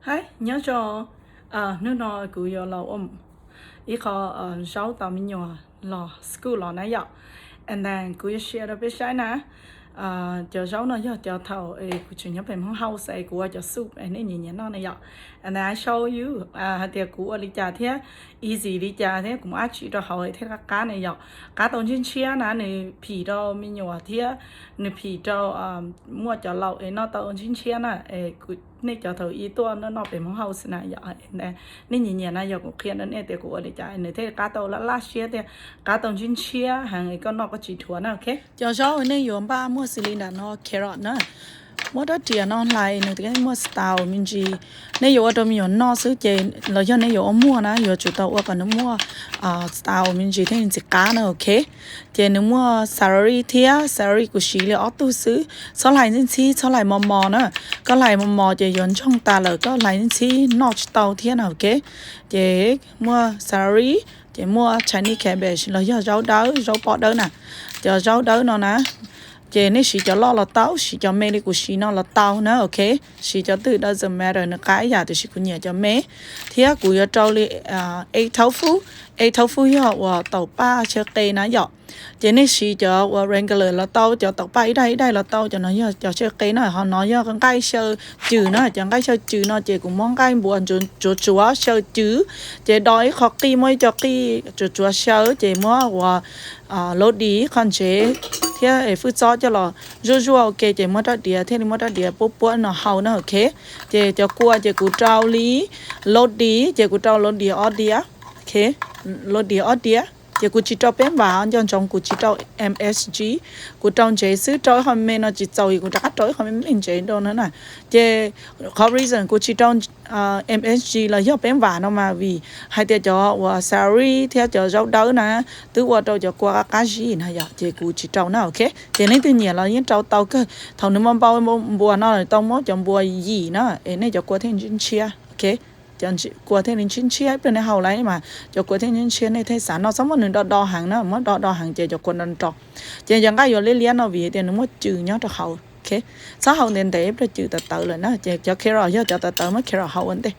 Hi, nyob zoo. Hnub no kuv yuav los ua ib qho zaub tos me nyuam los school los na yom. And then kuv yuav share rau peb saib na. Cov zaub no yog cov thaum kuv tseem nyob pem Hmoob House es kuv ua cov soup es nej nyiam nyiam noj na yom. And then I show you hais tias kuv ua li cas thiab easy li cas thiab kuv muab dab tsi rau hauv thiaj qab qab na yom. Qab tau ntshiab ntshiab na, nws phim rau me nyuam thiab nws phim rau muaj cov laus es noj tau ntshiab ntshiab na. Nej cov thaum ub tuaj noj noj pem Hmoob House na yom. Nej nyiam nyiam na, yog kuv qhia rau nej tias kuv ua li cas nws thiaj qab tau laj laj siab thiab qab tau ntshiab ntshiab heev es koj noj koj tsis dhuav na, ok. Cov zaub nej yuav npaj muaj xws li nram no, carrot na. Muab rab riam no hlais nws thiaj muaj style me ntsis. Nej yuav ua rau me nyuam noj xwb ces los yog nej yuav ua muag na, yuav tsum tau ua kom nws muaj style me ntsis thiaj li ntxim qab na, ok. Ces nws muaj celery thiab, celery kuv siv li ob tug xwb. Txhob hlais ntxhib ntxhib, txhob hlais mos mos na. Koj hlais mos mos ces yuav ntsoog tas lawm, koj hlais ntxhib ntxhib noj tsis tau thiab na, ok. Ces muaj celery, ces muaj Chinese cabbage los yog zaub dawb, zaub pob dawb na. Cov zaub dawb no na, ces nej siv cov loj los tau, siv cov me li kuv siv no los tau na, ok. Siv cov twg doesn't matter, nws qab ib yam, tiam sis kuv nyiam cov me. Thiab kuv yuav rau li egg tofu. Egg tofu yog uas taum paj xyaw qe na yom. Ces nej siv cov uas regular los tau, cov taum paj ib daim ib daim los tau, cov no yog cov xyaw qe na, ho no yog nqaij xyaw cws na. Cov nqaij xyaw cws no ces kuv muab nqaij npua tsuav tsuav xyaw cws, ces do ib qho qij, muab ib co qij tsuav tsuav xyaw, ces muab uas laub dis ib qho ntsev thiab fwj txob coj los zuaj zuaj ua ke, ces muab rab diav thiaj li muab rab diav puab puab no hau na, ok. Ces cov kua ces kuv rau li laub dis, ces kuv rau laub dis ob diav, ok, laub dis ob diav. Ces kuv tsis rau peeb vam, nco ntsoov kuv tsis rau M S G, kuv rau ntsev xwb, rau ib qho me no tsis txaus, kuv rov qab rau ib qho me me ntsev rau na na. Ces qhov reason kuv tsis rau M S G los yog peeb vam no mas vim hais tias cov uas celery thiab cov zaub dawb na twb ua rau cov kua qab qab zib na yom, ces kuv tsis rau na, ok. Ces leej twg nyiam los yeej rau tau kawg. Thaum nws npau npau npua no tau muab cov npua yim na, es nej cov kua thiaj ntshiab ntshiab, ok. Cov kua thiaj li ntshiab ntshiab, ib pliag nej hau lawm mas cov kua thiaj ntshiab ntshiab, nej thiaj xav noj. Txhob muab nws do do heev na, muab do do heev ces cov kua nrov nrov. Ces cov nqaij yuav liab liab no vim tias nws muaj cws nyob rau hauv, ok. Txhob hau ntev ntev, ib pliag cws tawv tawv lawm na. Ces cov carrot yog cov tawv tawv, muab carrot hau ua ntej.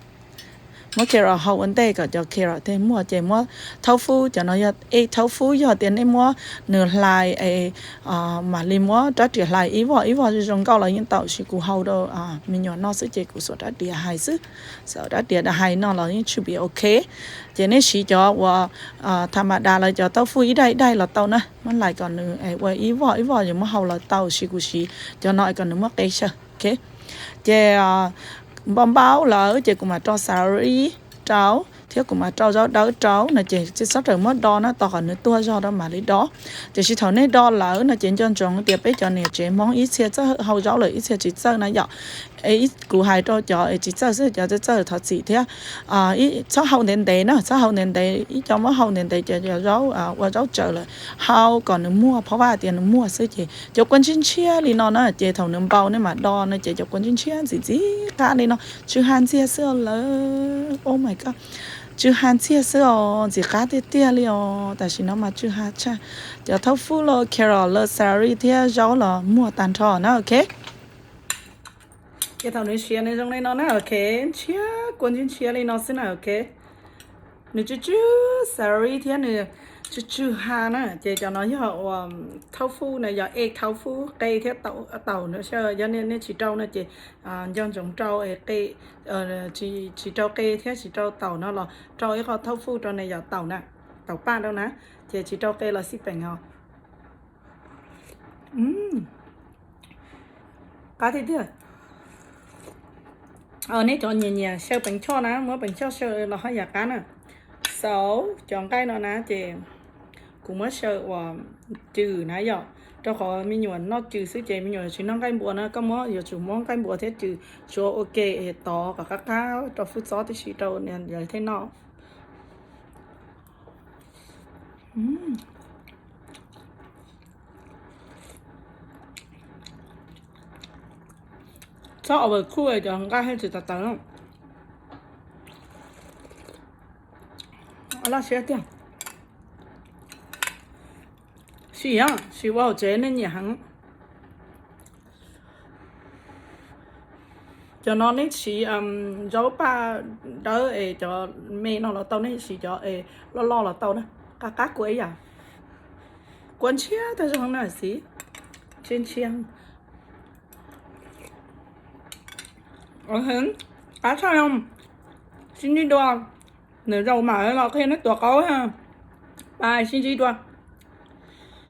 Muab carrot hau ua ntej kom cov carrot thiaj muaj, ces muab tofu, cov no yog egg tofu, yog tias nej muab nws hlais es mam li muab rab riam hlais ib voj ib voj zoo zoo nkauj los yeej tau, tiam sis kuv hau rau me nyuam noj xwb ces kuv xuas rab riam hais xwb. Xuas rab riam hais no los yeej tshwj pim ok. Ces nej siv cov uas tha ma da lawv cov tofu ib daim ib daim los tau na, muab hlais kom nws ua ib voj ib voj, yus muab hau los tau, tiam sis kuv siv cov no es kom nws muaj qe xyaw, ok. Ces npau npau lawm ces kuv mam rau celery rau thiab kuv mam rau zaub dawb rau no, ces tsis txhob rawm muab do na, tos kom nws tuag zog rau mam li do. Tiam sis thaum nej do lawm no ces nco ntsoov tias peb cov niam tsev Hmoob ib txhia txawj hau zaub lawm, ib txhia tsis txawj na yom. Kuv hais rau cov es tsis txawj xwb, cov txawj txawj thov txim thiab. Txhob hau ntev ntev na, txhob hau ntev ntev, ib co muab hau ntev ntev ces cov zaub ua zaub tsawv lawm. Hau kom nws muag, phab vaj tias nws muag xwb ces cov kua ntshiab ntshiab li no na, ces thaum nws npau nej mam do no ces cov kua ntshiab ntshiab ntxim ntxim qab li no, tsw ha ntxiag xwb os lawm. Oh my god, tsw ha ntxiag xwb os, ntxim qab tiag tiag li os. Tam sim no mas tsw ha tshaj. Cov tofu los carrot los celery thiab zaub los muag tag nrho na, ok. Ces thaum nws siav nws zoo li no na, ok, ntshiab, kua ntshiab ntshiab li no xwb na, ok. Nws tsw tsw celery thiab nws tsw tsw ha na, ces cov no yog uas tofu na, yog egg tofu, qe thiab taum na. Yog nej tsis rau no ces nco ntsoov rau qe, tsis rau qe thiab tsis rau taum no los rau ib qho tofu rau na, yog taum na, taum paj rau na, ces tsis rau qe los xij peem os. Qab tiag tiag. Nej cov nyiam nyiam xyaw peev choj na, muab peev choj xyaw los haj yam qab na. So cov nqaij no na ces kuv muab xyaw uas cws na yom, rau qhov me nyuam noj cws xwb ces me nyuam tsis noj nqaij npua na. Koj muab, yuav tsum muab nqaij npua thiab cws tsuav ua ke es tov kom qab qab rau fwj txob tib si rau lawv thiaj noj. Txhob overcook cov nqaij thiaj tsis tawv tawv. Laj siab tiag. Sim, sim ua hauv tsev nej nyiam heev. Cov no nej siv zaub paj dawb es cov me no los tau, nej siv cov es loj loj los tau na. Qab qab kua ib yam. Kua ntshiab tag zog na xis. Ntshiab ntshiab. Qab tshaj, sib ntsib dua. Nws zaum mam los qhia neb tuav qaub ha. Pais sib ntsib dua.